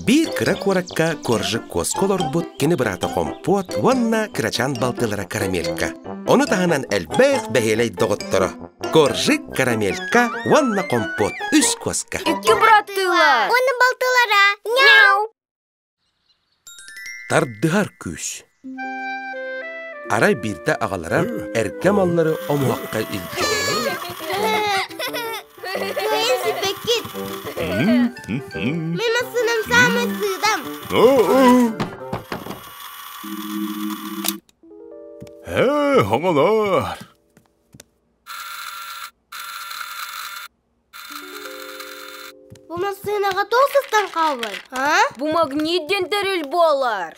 Биир кыра куоракка Коржик куоска олорбут кини быраата Хомпуот уонна кырачаан балтылара Карамелька. Ону таһынан элбэх бэһиэлэй доҕотторо Коржик, Карамелька уонна Хомпуот үс куоска. Икки быраттыылар. Уонна балтылара. Няу! Тардыһар күүс. Арай биирдэ аҕалара эргэ маллары омуһахха илдьэ. Кыайан сиппэккит. Мин массыынам саамай сыыдам. Ээ, оҕолоор! Бу массыынаҕа туох сыстан хаалбыт, а? Бу магнит диэн тэрил буолар.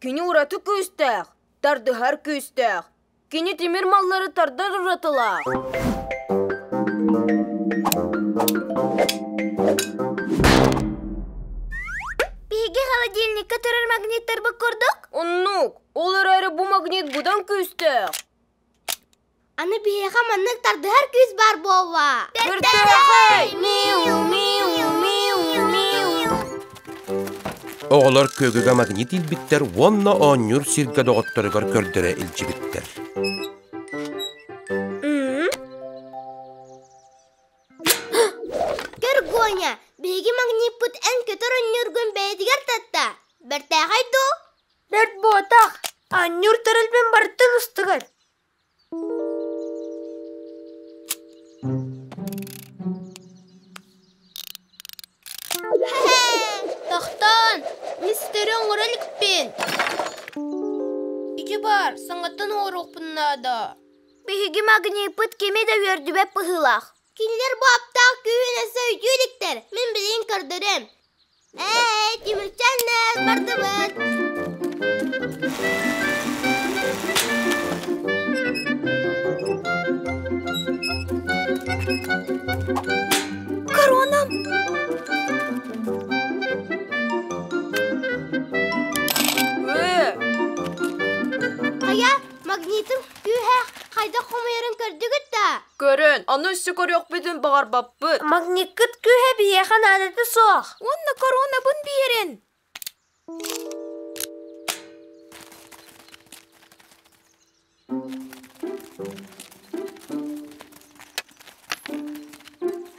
Кини ураты күүстээх, тардыһар күүстээх. Кини тимир маллары тардар уратылаах. Биһиги холодильникка турар магниттарбыт курдук? Оннук. Ол эрээри бу магнит быдан күүстээх. Аны биһиэхэ маннык тардыһар күүс баар буолла. Бэртээхэй! Миу, миу, миу, миу. Оҕолор күөгүгэ магнит илбиттэр уонна оонньуур сиргэ доҕотторугар көрдөрө илдьибиттэр. Көр, Гоня, биһиги магниппыт эн көтөр онньуургун бэйэтигэр татта. Бэртээхэй дуу? Бэрт буотах, анньуур тэрилбин барытын устугар. Тохтоон, мистеры оҥоро иликпин. Ити баар, саҥаттан оҥоруохпун наада. Биһиги магниппыт кими да үөрдүбэт быһыылаах. Кинилэр бу аптаах күүһүн өссө өйдүү иликтэр. Мин билигин көрдөрүөм. Ээ, тимирчээннэр бардыбыт. Коронам! Ээ, Хайа, магнитым күүһэ хайдах хомуйарын көрдүгүт да? Көрөн, аны өссө көрүөхпүтүн баҕарбаппыт. Магниккыт күүһэ биһиэхэ наадата суох. Уонна коронабын биэрин.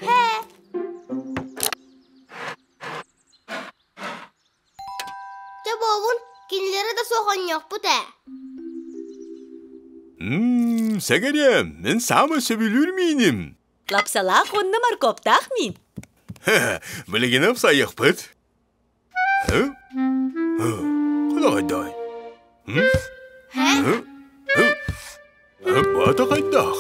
Хэ! Чэ буолун, кинилэри да суох онньуохпут ээ. Мм, сэгэриэм, мин саамай сөбүлүүр мииним. Лапсалаах уонна моркуоптаах миин. Билигин ыпсайыахпыт. Хайдай? Бата хайдах?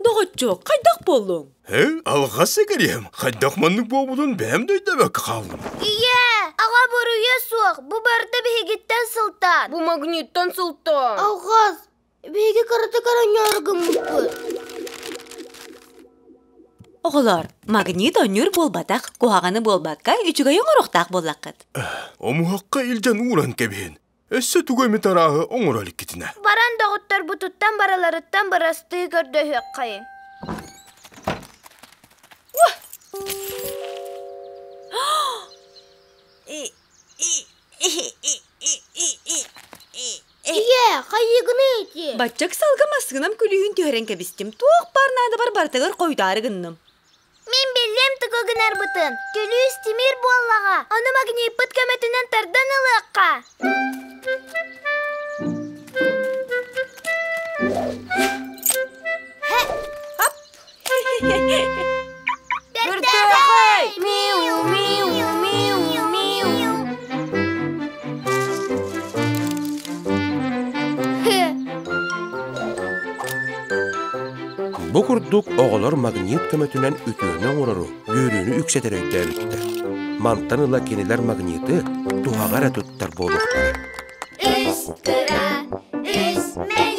Доҕоччуок, хайдах буоллуҥ? Алҕас сэгэриэм, хайдах маннык буолбутун бэйэм да өйдөөбөккө хааллым. Ийээ, аҕа буруйа суох, бу барыта биһигиттэн сылтаан. Бу магниттан сылтаан. Алҕас, Биһиги кыратык оронньоору гыммыппыт. Оҕолоор, магнит оонньуур буолбатах, куһаҕаны буолбакка, үчүгэй оҥоруохтаах буоллаххыт. Омуһахха илдьэн ууран кэбиһин. Өссө тугу эмит арааһы оҥоро иликкитинэ. Баран доҕотторбутуттан барыларыттан бырастыы көрдөһүөххэйиҥ. Ийээ, хайыгыный ити? Бачча ыксалга массыынам күлүүһүн түһэрэн кэбистим. Туох баар наадабар барытыгар хойутаары гынным. Мин биллим тугу гынарбытын. Күлүүс тимир буоллаҕа. Ону магниппыт көмөтүнэн тардан ылыахха. Бэртээхэй! Миу, миу, миу, миу. Бу курдук оҕолор магнит көмөтүнэн үтүөнү оҥорору, үөрүүнү үксэтэр өйдөөбүттэр. Мантан ыла кинилэр магниты туһаҕа эрэ туттар буолуохтара. Үс кыра, үс мэҥ